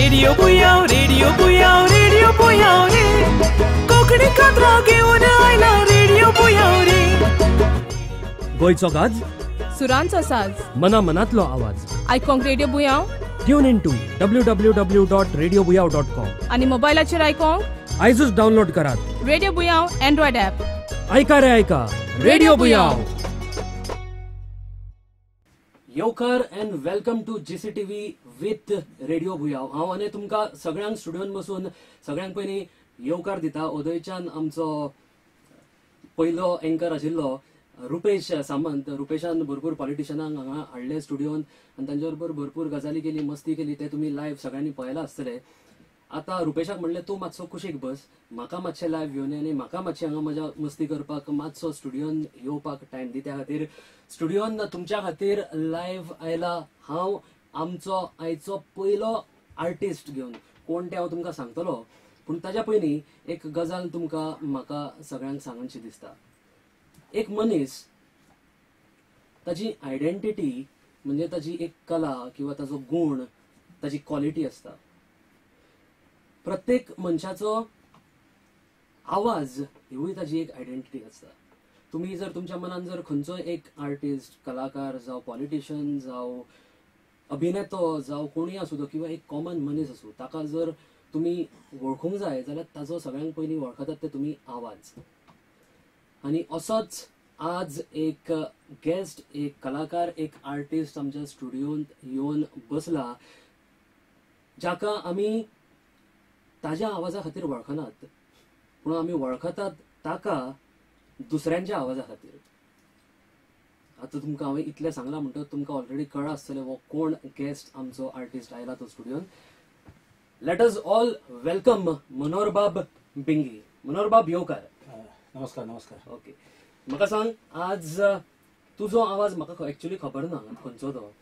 Radio Buyao, radio Buyao, radio Buyao रे, कोंकणी कातरां घेवन आयला रेडियो बुयाव रे. गोंयचो गाज, सुरांचो साज, मना मनातलो आवाज. आयकोंक radio Buyao. Tune in to www.radiobuyao.com आनी मोबायलाचेर आयकोंक आयजूच डाउनलोड करात रेडियो बुयाव एंड्रॉयड ॲप. ऐका रे ऐका, रेडियो बुयाव. येवकार and welcome to GCTV with radio Buyao. हांव आनी तुमकां सगळ्यांक स्टुडियोन बसून सगळ्यांक पयलीं येवकार दिता. ओदयच्यान आमचो पयलो एंकर आशिल्लो रुपेश सामंत. रुपेशान भरपूर पॉलिटिशनांक हांगा हाडले स्टुडियोन आनी तांचे बरोबर भरपूर गजाली केली, मस्ती केली. ते तुमी लायव्ह सगळ्यांनी पळयलां आसतलें. आतां रुपेशाक म्हणलें तूं मातसो कुशीक बस, म्हाका मातशें लायव्ह घेवन आनी म्हाका मातशें हांगा म्हज्या मस्ती करपाक मातसो स्टुडियोन येवपाक टायम दी. त्या खातीर स्टुडियोन तुमच्या खातीर लायव्ह आयला हांव आमचो आयचो पयलो आर्टिस्ट घेवन. कोण तें हांव तुमकां सांगतलो, पूण ताज्या पयलीं एक गजाल तुमकां म्हाका सगळ्यांक सांगनशी दिसता. एक मनीस ताजी आयडेंटिटी म्हणजे ताजी एक कला किंवा ताजो गूण, ताजी क्वॉलिटी आसता. प्रत्येक मनशाचो आवाज हिवूय ताजी एक आयडेंटिटी आसता. तुमी जर तुमच्या मनान जर खंयचोय एक आर्टिस्ट, कलाकार जावं पॉलिटिशन जावं अभिनेतो जावं कोणूय आसूं तो किंवा एक कॉमन मनीस आसूं, ताका जर तुमी वळखूंक जाय जाल्यार ताजो सगळ्यांत पयलीं वळखतात ते तुमी आवाज. आनी असोच आज एक गेस्ट, एक कलाकार, एक आर्टिस्ट आमच्या स्टुडियोंत येवन बसला, जाका आमी ताज्या आवाजा खातीर वळखनात, पूण आमी वळखतात ताका दुसऱ्यांच्या आवाजा खातीर. आतां तुमकां हांवें इतलें सांगलां म्हणटकच तुमकां ऑलरेडी कळ्ळां आसतलें हो कोण गेस्ट आमचो आर्टिस्ट आयला तो स्टुडियोन. Let us all welcome मनोहरबाब Bingi. मनोहरबाब येवकार. नमस्कार. नमस्कार. ओके, म्हाका सांग, आज तुजो आवाज म्हाका एक्चुअली खबर ना खंयचो तो,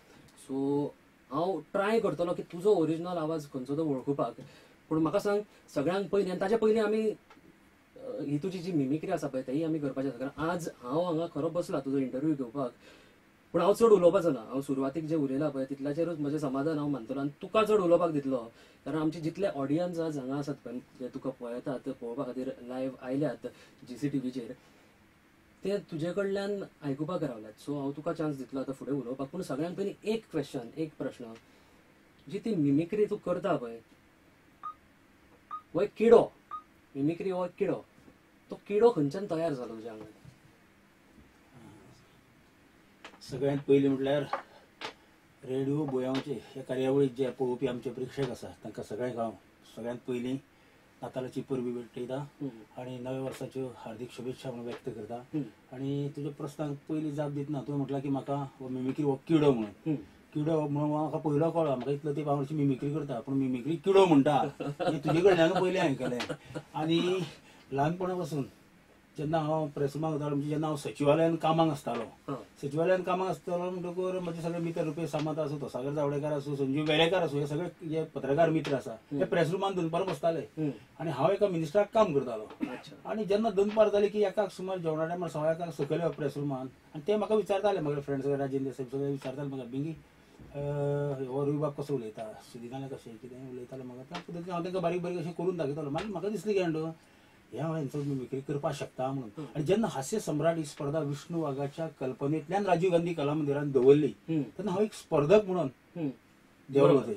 सो हांव ट्राय करतलो की तुजो ओरिजिनल आवाज खंयचो तो वळखुपाक. पूण म्हाका सांग सगळ्यांक पयलीं, आनी ताच्या पयलीं आमी ही तुजी जी मिमिक्री आसा पळय तेही आमी करपाची आसा, कारण आज हांव हांगा खरो बसला तुजो इंटरव्यू घेवपाक, पूण हांव चड उलोवपाचो ना. हांव सुरवातीक जें उलयलां पळय तितल्याचेरूच म्हजें समाधान हांव मानतलो आनी तुका चड उलोवपाक दितलो, कारण आमचे जितले ऑडियन्स आज हांगा आसात पळय जे तुका पळयतात, पळोवपा खातीर लायव्ह आयल्यात GCTVचेर, ते तुजे कडल्यान आयकुपाक रावल्यात. सो हांव तुका चान्स दितलो आतां फुडें उलोवपाक. पूण सगळ्यांत पयलीं एक क्वेश्चन, एक प्रश्न, जी ती मिमिक्री तूं करता पळय, हो एक किडो, मिमिक्री हो एक किडो, तो किडो खंयच्यान तयार जालो तुज्या आंगात? सगळ्यांत पयलीं म्हटल्यार रेडियो बुयांवचे ह्या कार्यावळीक जे पळोवपी आमचे प्रेक्षक आसा तांकां सगळ्यांक हांव सगळ्यांत पयलीं नातालाची परबी भेटयता आनी नव्या वर्साच्यो हार्दीक शुभेच्छा म्हणून व्यक्त करता. आनी तुज्या प्रस्नाक पयलीं जाप दितना तुवें म्हटलां की म्हाका हो मिमिक्री हो किडो म्हणून, किडो म्हणून म्हाका पयलो कळ्ळो. म्हाका इतलो तेंप हांव मिमिक्री करता, पूण मिमिक्री किडो म्हणटा हें तुजे कडल्यान पयलीं आयकलें. आनी ल्हानपणा पासून जेन्ना हांव प्रेस रुमाक वतालो, म्हणजे जेन्ना हांव सचिवालयान कामाक आसतालो, सचिवालयान कामाक आसतालो म्हणटकूच म्हजे सगळे मित्र रुपेश सामंत आसूं, सागर जावडेकार आसूं, संजीव वेरेकार आसूं, हे सगळे जे पत्रकार मित्र आसा ते प्रेस रुमान दनपार बसताले आनी हांव एका मिनिस्टराक काम करतालो. आनी जेन्ना दनपार जाली की एकाक सुमार जेवणा टायमार 1:15 सकयल प्रेस रुमान, आनी ते म्हाका विचारताले, म्हगे फ्रेंड्स राजेंद्र साहेब सगळे विचारताले म्हाका, बिंगी हो रविबाब कसो उलयता, सुदिनाले कशें कितें उलयताले म्हाका. त्या पद्दतीन हांव तांकां बारीक बारीक अशें करून दाखयतालो. मागीर म्हाका दिसलें की हांव ह्या हेंचो मिमिक्री करपाक शकता म्हणून. आनी जेन्ना हास्य सम्राट ही स्पर्धा विष्णू वाघाच्या कल्पनेंतल्यान राजीव गांधी कला मंदिरान दवरली तेन्ना हांव एक स्पर्धक म्हणून देंवलो थंय.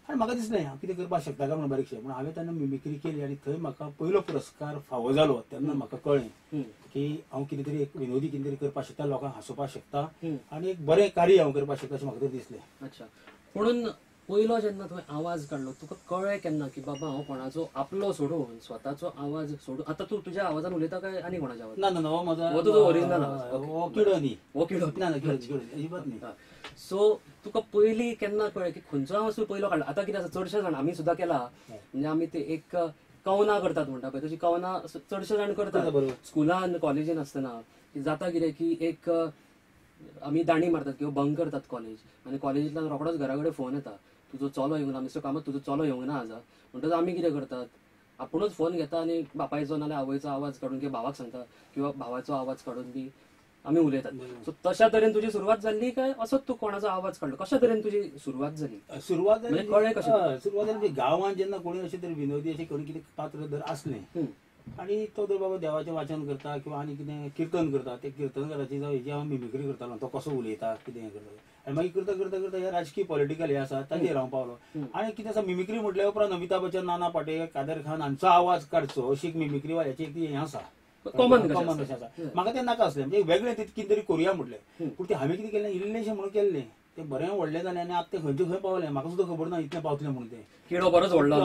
आनी म्हाका दिसलें हांव कितें करपाक शकता काय म्हणून बारीकशें, पूण हांवें तेन्ना मिमिक्री केली आनी थंय म्हाका पयलो पुरस्कार फावो जालो. तेन्ना म्हाका कळ्ळें की हांव कितें तरी एक विनोदी कितें तरी करपाक शकता, लोकांक हांसोवपाक शकता आनी एक बरें कार्य हांव करपाक शकता अशें म्हाका तरी दिसलें. अच्छा, म्हणून पयलो जेन्ना तुवें आवाज काडलो तुका कळ्ळें केन्ना की बाबा हांव कोणाचो आपलो सोडून स्वताचो आवाज सोडून, आतां तूं तुज्या आवाजान उलयता काय आनी कोणाच्या आवाज? ना ना, हो म्हजो हो तुजो ओरिजिनल आवाज, हो किडो न्ही, हो किडो ना ना, किडो किडो अजिबात न्ही. सो तुका पयलीं केन्ना कळ्ळें की खंयचो आवाज तूं पयलो काडलो? आतां कितें आसा, चडशे जाण आमी सुद्दां केला, म्हणजे आमी ते एक कवनां करतात म्हणटा पळय, तशी कवनां चडशे जाण करतात स्कुलान कॉलेजीन आसतना. जाता कितें की एक आमी दांडी मारतात किंवा बंक करतात कॉलेज, आनी कॉलेजींतल्यान रोखडोच घरा कडेन फोन येता, तुजो चलो येवंक ना मिस्टर कामत, तुजो चलो येवंक ना आजा. म्हणटकच आमी कितें करतात, आपुणूच फोन घेता आनी बापायचो नाल्यार आवयचो आवाज काडून किंवा भावाक सांगता किंवा भावाचो आवाज काडून बी आमी उलयतात. सो तशा तरेन तुजी सुरवात जाल्ली काय असोच तूं कोणाचो आवाज काडलो? कशा तरेन तुजी सुरवात जाली? सुरवात जाली कळ्ळें कशें? सुरवात जाली गांवांत जेन्ना कोणी अशें तरी विनोदी अशें कोणी कितें पात्र जर आसलें आनी तो जर बाबा देवाचें वाचन करता किंवा आनी कितें किर्तन करता, ते किर्तनकाराची जावं हेजी हांव मिमिक्री करतालो, तो कसो उलयता कितें करता. आनी मागीर करता करता करता हे राजकीय पॉलिटिकल हे आसा ताचेर हांव पावलो. आनी कितें आसा मिमिक्री म्हटल्या उपरांत अमिताभ बच्चन, नाना पाटेकर, कादर खान हांचो आवाज काडचो अशी एक मिमिक्री वाल्याची एक हें आसा, कॉमन कॉमन अशें आसा. म्हाका तें नाका आसलें, म्हणजे वेगळें कितें तरी करुया म्हटलें. पूण तें हांवें कितें केलें इल्लेशें म्हणून केल्लें, तें बरें व्हडलें जालें आनी आतां तें खंयचे खंय पावलें म्हाका सुद्दां खबर ना इतलें पावतलें म्हणून. तें किडो बरोच व्हडलो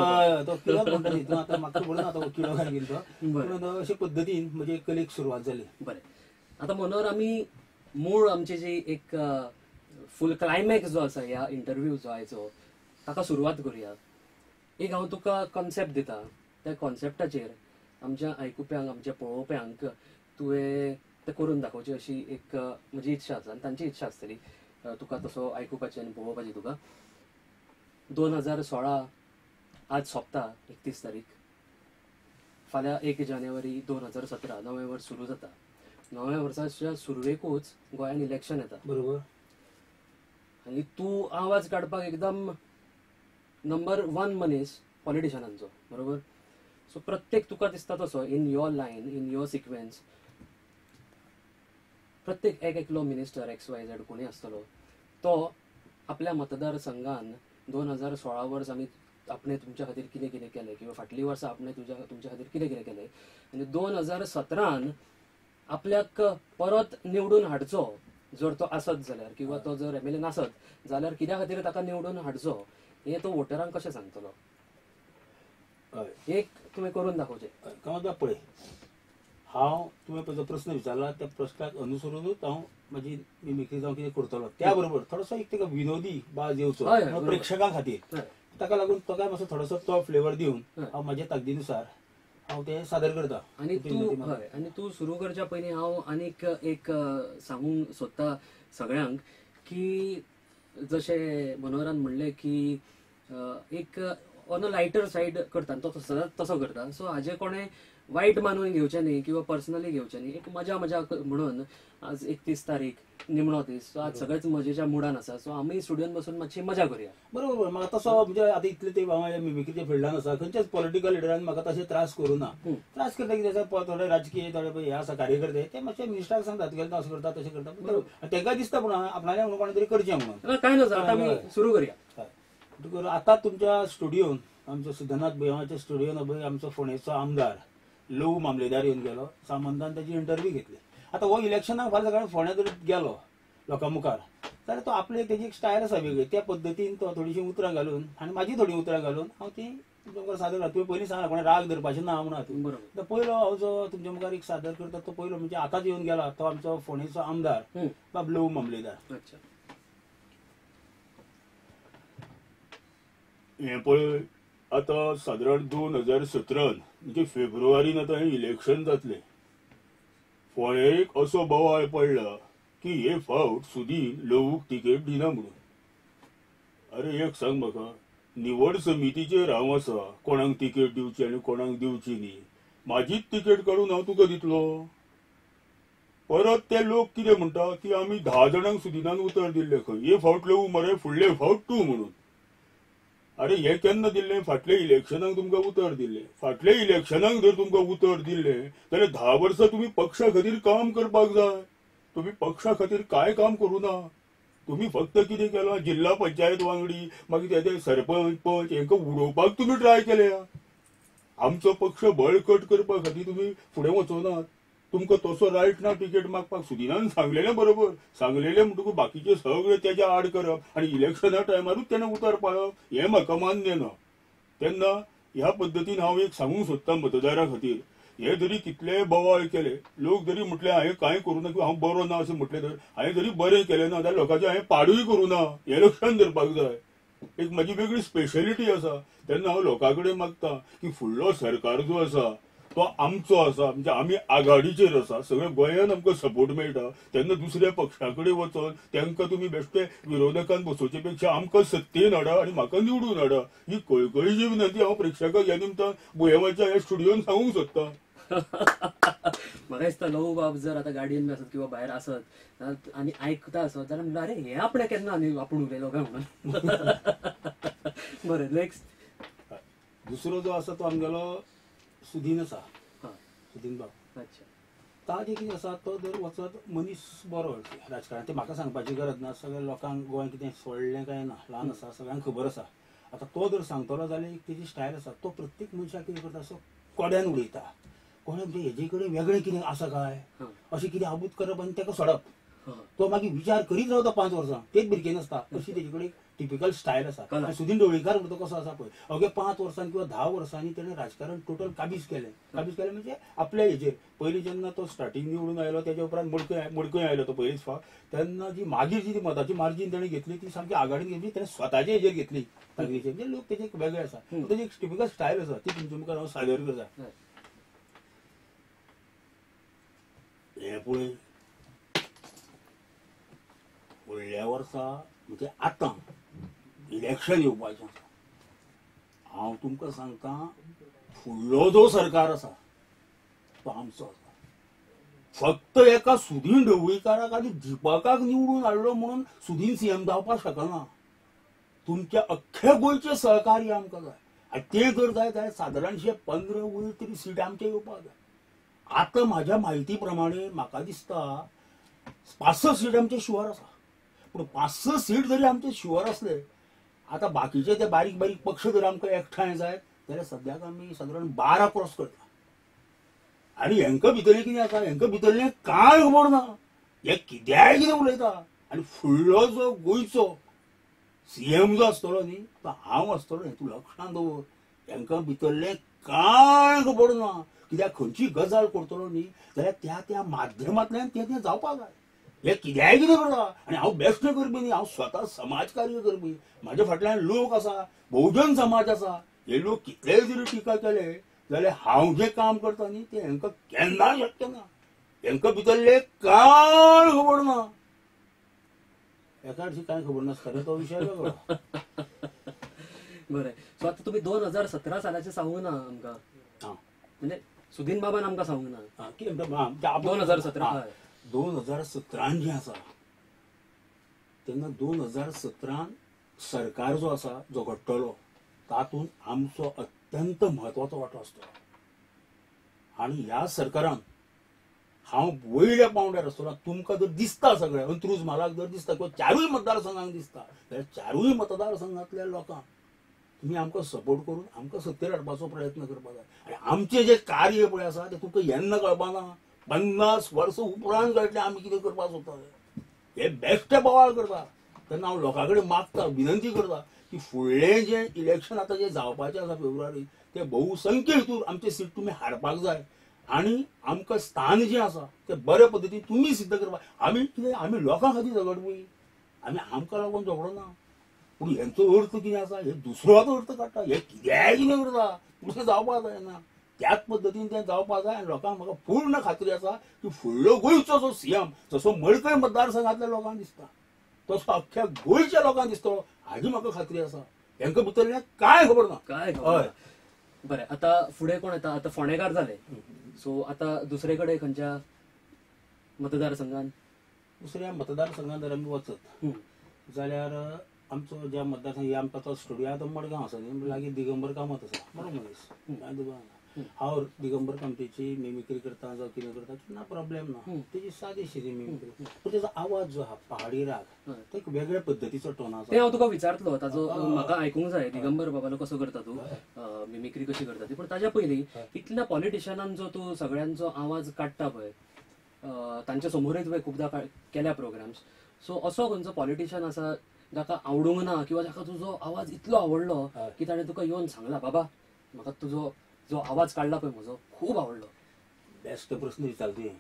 तो किडो म्हणटा तितून आतां म्हाका खबर ना तो किडो काय कितें तो. पूण अशे पद्दतीन म्हजे कलेक सुरवात जाली. बरें, आतां मनोहर आमी मूळ आमची जी एक फूल क्लायमॅक्स जो आसा ह्या इंटरव्यू जो आयचो ताका सुरवात करुया. एक हांव तुका कॉन्सेप्ट दिता, त्या कॉन्सेप्टाचेर आमच्या आयकुप्यांक आमच्या पळोवप्यांक तुवें तें करून दाखोवची अशी एक म्हजी इच्छा आसा आनी तांची इच्छा आसतली तुका तसो आयकुपाची आनी पळोवपाची. तुका 2016 आज सोंपता 31 तारीख, फाल्यां 1 जानेवारी 2017 नवें वर्स सुरू जाता. नव्या वर्साच्या सुरवेकूच गोंयान इलेक्शन येता. बरोबर. आनी तूं आवाज काडपाक एकदम नंबर 1 मनीस पॉलिटिशनांचो. बरोबर. सो प्रत्येक तुका दिसता तसो in your line in your sequence प्रत्येक एक एकलो मिनिस्टर एक्स वाय झेड कोणी आसतलो तो आपल्या मतदारसंघान 2016 वर्स आमी आपणे तुमच्या खातीर कितें कितें केलें किंवा फाटलीं वर्सां आपणे तुमच्या खातीर कितें कितें केलें आनी 2017 आपल्याक परत निवडून हाडचो जर तो आसत जाल्यार किंवा तो जर एम एल ए नासत जाल्यार कित्या खातीर ताका निवडून हाडचो हें तो वोटरांक कशें सांगतलो? एक तुवें करून दाखोवचें. कमल पळय, हांव तुवें पळय जो प्रस्न विचारला त्या प्रस्नाक अनुसरुनूच हांव म्हजी मिमिक्री जावं कितें करतलो. त्या बरोबर थोडोसो एक ताका विनोदी बाज येवचो प्रेक्षकां खातीर, ताका लागून ताका मातसो थोडोसो तो फ्लेवर दिवन हांव म्हज्या ताकदीनुसार हांव तें सादर करता. आनी तूं हय, आनी तूं सुरू करच्या पयलीं हांव आनीक एक सांगूंक सोदता सगळ्यांक की जशें मनोहरान म्हणलें की एक ऑन अ लायटर सायड करता तो सदांच तसो करता. सो हाजे कोणें वायट मानून घेवचें न्ही किंवा पर्सनली घेवचें न्ही. एक मजा मजा म्हणून आज 31 तारीख निमणो दीस, सो आज सगळेच मजेच्या मुडान आसा. सो आमी स्टुडियोन बसून मातशी मजा करुया. बरोबर. म्हाका तसो म्हणजे आतां इतले ते हांव मिमिक्रीच्या फिल्डान आसा, खंयच्याच पॉलिटिकल लिडरान म्हाका तशे त्रास करूं ना. त्रास करता कितें आसा, थोडे राजकीय थोडे हे आसा कार्यकर्ते ते मातशे मिनिस्टराक सांगता तुगेलें अशें करता तशें करता, तांकां दिसता पूण आपणाले म्हणून कोणें तरी करचें म्हणून. कांय ना, आतां आमी सुरू करुया. आतां तुमच्या स्टुडियोन आमच्या सिद्धनाथ बुयांवाच्या स्टुडियोन पळय आमचो फोंडेचो आमदार लवू मामलेदार येवन गेलो, सामंतान ताची इंटरव्यू घेतली. आतां हो इलेक्शनाक फाल्यां सकाळीं फोंड्या जर गेलो लोकां मुखार जाल्यार तो आपले तेजी एक स्टायल आसा वेगळी, त्या पद्दतीन तो थोडीशीं उतरां घालून आनी म्हाजी थोडीं उतरां घालून हांव ती तुमच्या मुखार सादर करता. तुवें पयलीं सांगला कोणें राग धरपाचें ना म्हणून. बरोबर. पयलो हांव जो तुमच्या मुखार एक सादर करता तो पयलो म्हणजे आतांच येवन गेला तो आमचो फोंडेचो आमदार बाब लवू मामलेदार. अच्छा. हें पळय आतां सादारण 2017 म्हणजे फेब्रुवारीन आतां हें इलेक्शन जातलें. फोंड्या एक असो बोवाळ पडला की हे फावट सुदीन लवूक तिकेट दिना म्हणून. अरे एक सांग म्हाका, निवड समितीचेर हांव आसा कोणाक तिकेट दिवची आनी कोणाक दिवची न्ही, म्हाजीच तिकेट काडून हांव तुका दितलो? परत ते लोक कितें म्हणटा की आमी 10 जाणांक सुदिनान उतर दिल्लें खंय, हे फावट लवू मरे फुडले फावट तूं म्हणून. अरे हे केन्ना दिल्लें? फाटले इलेक्शनाक तुमकां उतर दिल्लें. फाटले इलेक्शनाक जर तुमकां उतर दिल्लें जाल्यार 10 वर्सां तुमी पक्षा खातीर काम करपाक जाय. तुमी पक्षा खातीर कांय काम करूं ना. तुमी फक्त कितें केलां, जिल्हा पंचायत वांगडी मागीर ते सरपंच पंच हांकां उडोवपाक तुमी ट्राय केल्या. आमचो पक्ष बळकट करपा खातीर तुमी फुडें वचोनात. तुमकां तसो रायट ना तिकेट मागपाक. सुदिनान सांगलेलें बरोबर सांगलेलें म्हणटकूच बाकीचे सगळे तेज्या आड करप आनी इलेक्शना टायमारूच तेणें उतर पाळप हें म्हाका मान्य ना. तेन्ना ह्या पद्दतीन हांव एक सांगूंक सोदतां मतदारा खातीर, हे जरी कितलेय बोवाळ केले, लोक जरी म्हटले हांवें कांय करूं ना किंवा हांव बरो ना अशें म्हटलें तर हांवें जरी बरें केलें ना जाल्यार लोकांचें हांवें पाडूय करूं ना हें लक्षान धरपाक जाय. एक म्हाजी वेगळी स्पेशलिटी आसा. तेन्ना हांव लोकां कडेन मागता की फुडलो सरकार जो आसा तो आमचो आसा, म्हणजे आमी आघाडीचेर आसा, सगळ्या गोंयान आमकां सपोर्ट मेळटा. तेन्ना दुसऱ्या पक्षा कडेन वचोन तांकां तुमी बेश्टे विरोधकान बसोवचे पेक्षा आमकां सत्तेन हाडा आनी म्हाका निवडून हाडा, ही कळकळीची विनंती हांव प्रेक्षकांक ह्या निमतान बुयांवाच्या ह्या स्टुडियोन सांगूंक सोदतां. म्हाका दिसता लवू बाब जर आतां गाडयेन बी आसत किंवा भायर आसत आनी आयकता आसत जाल्यार म्हणटा अरे हें आपणें केन्ना आनी आपूण उलयलो काय म्हणून. बरें, नेक्स्ट. दुसरो जो आसा तो आमगेलो सुदीन आसा, सुदीन बाब. अच्छा. ताजें कितें आसा तो जर वचत मनीस बरो राजकारण तें म्हाका सांगपाची गरज ना, सगळ्या लोकांक गोंय कितें सोडलें काय ना, ल्हान आसा, सगळ्यांक खबर आसा. आतां तो जर सांगतलो जाल्यार एक तेजी स्टायल आसा, तो प्रत्येक मनशाक कितें करता असो कोड्यान उडयता, कोड्यान म्हणजे हेजे कडेन वेगळें कितें आसा काय अशें कितें आबूत करप आनी ताका सोडप. तो मागीर विचार करीत रावता 5 वर्सां, तेच भिरकेन आसता. अशी तेजे कडेन टिपिकल स्टायल आसा. आनी सुदीन ढवळीकार म्हणटा तो कसो आसा पळय, अवघे 5 वर्सांनी किंवा 10 वर्सांनी तेणें राजकारण टोटल काबीज केलें. काबीज केलें म्हणजे आपल्या हेजेर पयलीं जेन्ना तो स्टार्टींग निवडून आयलो तेज्या उपरांत मडकय आयलो तो पयलीच फावट, तेन्ना जी मागीर जी मताची मार्जीन तेणें घेतली ती सामकी आघाडीन घेतली, तेणें स्वताचे हेजेर घेतली. म्हणजे लोक तेजे वेगळे आसा, तेजी एक टिपिकल स्टायल आसा, ती तुमच्या मुखार हांव सादर करता. हें पळय फुडल्या वर्सा म्हणजे आतां इलेक्शन येवपाचें आसा. हांव तुमकां सांगता फुडलो जो सरकार आसा तो आमचो आसा. फक्त एका सुदीन ढवळीकाराक आनी दीपकाक निवडून हाडलो म्हणून सुदीन सीएम जावपाक शकना. तुमच्या अख्ख्या गोंयचें सहकार्य आमकां जाय आनी तें जर जाय जाल्यार सादारणशे 15 वयर तरी सीट आमचें येवपाक जाय. आतां म्हाज्या म्हायती प्रमाणे म्हाका दिसता 5-6 सीट आमचे शुअर आसा. पूण 5-6 सीट जरी आमचे शुअर आसले, आतां बाकीचे ते बारीक बारीक पक्ष जर आमकां एकठांय जायत जाल्यार सद्याक आमी सादारण 12 क्रॉस करता. आनी हेंकां भितरलें कितें आसा, हेंकां भितरलें कांय खबर ना, हे कित्याय कितें उलयता. आनी फुडलो जो गोंयचो सीएम जो आसतलो न्ही तो हांव आसतलो हें तूं लक्षांत दवर. हेंकां भितरलें कांय खबर ना, कित्याक खंयची गजाल करतलो न्ही जाल्यार त्या त्या माध्यमांतल्यान तें तें जावपाक जाय. हे कित्याय कितें करता आनी हांव बेश्टें करपी न्ही, हांव स्वता समाज कार्य करपी. म्हाज्या फाटल्यान लोक आसा, बहुजन समाज आसा. हे लोक कितलेय जरी टिका केले जाल्यार हांव जें काम करता न्ही तें हेंकां केन्ना शक्य ना. हेंकां भितरलें कांय खबर ना, एका हरशीं कांय खबर नासता रे, तो विशय वेगळो. बरें, सो आतां तुमी 2017 सालाचें सांगूंक ना आमकां, म्हणजे सुदीन बाबान आमकां सांगूंक ना 2017 2017 जें आसा तेन्ना 2017 सरकार जो आसा जो घडटलो तातूंत आमचो अत्यंत म्हत्वाचो वांटो आसतलो. आनी ह्या सरकारान हांव वयल्या पांवड्यार आसतलो. तुमकां जर दिसता सगळें अंत्रूज म्हालाक जर दिसता किंवा 4 मतदारसंघांक दिसता जाल्यार 4 मतदारसंघांतल्या लोकांक तुमी आमकां सपोर्ट करून आमकां सत्तेर हाडपाचो प्रयत्न करपाक जाय. आनी आमचें जें कार्य पळय आसा तें तुमकां येन्ना कळपा ना, 50 वर्सां उपरांत कळटलें आमी कितें करपाक सोदता. हे बेश्टे बोवाळ करता तेन्ना हांव लोकां कडेन मागता, विनंती करता की फुडलें जें इलेक्शन आतां जें जावपाचें आसा फेब्रुवारीक तें बहुसंख्य हितूर आमचें सीट तुमी हाडपाक जाय आनी आमकां स्थान जें आसा तें बरे पद्दतीन तुमी सिद्ध करपाक. आमी कितें, आमी लोकां खातीर झगडपी, आमी आमकां लागून झगडो ना. पूण हेंचो अर्थ कितें आसा, हे दुसरो आतां अर्थ काडटा, हे कित्याय कितें करता, तशें जावपाक जायना. त्याच पद्दतीन तें जावपाक जाय आनी लोकांक म्हाका पूर्ण खात्री आसा की फुडलो गोंयचो जो सीएम जसो मडकय मतदारसंघांतल्या लोकांक दिसता तसो अख्ख्या गोंयच्या लोकांक दिसतलो हाजी म्हाका खात्री आसा. हेंकां भितरलें कांय खबर ना, काय खबर. बरें, आतां फुडें कोण येता? आतां फोंडेकार जाले, सो आतां दुसरे कडेन खंयच्या मतदारसंघान? दुसऱ्या मतदारसंघान जर आमी वचत जाल्यार आमचो ज्या मतदारसंघ आमकां तो स्टुडियो आतां मडगांव आसा न्ही, लागीं दिगंबर कामत आसा, बरो मनीस. हांव दिगंबर कामतीची मिमिक्री करता जावं कितें करता केन्ना प्रॉब्लेम ना, तेजी सादी मिमिक्री. पूण तेजो आवाज जो आहा पहाडी राग, तो एक वेगळ्या पद्दतीचो टोन आसा. तें हांव तुका विचारतलो, ताजो म्हाका आयकूंक जाय दिगंबर बाबालो कसो करता तूं मिमिक्री कशी करता ती. पूण ताज्या पयलीं इतल्या पॉलिटिशनांचो तूं सगळ्यांचो आवाज काडटा पळय, तांच्या समोरूय तुवें खुबदां केल्या प्रोग्राम्स. सो असो खंयचो पॉलिटिशन आसा जाका आवडूंक ना किंवा जाका तुजो आवाज इतलो आवडलो की ताणें तुका येवन सांगला बाबा म्हाका तुजो जो आवाज काडला पळय म्हजो खूब आवडलो? बेस्ट प्रस्न विचारता तुवें.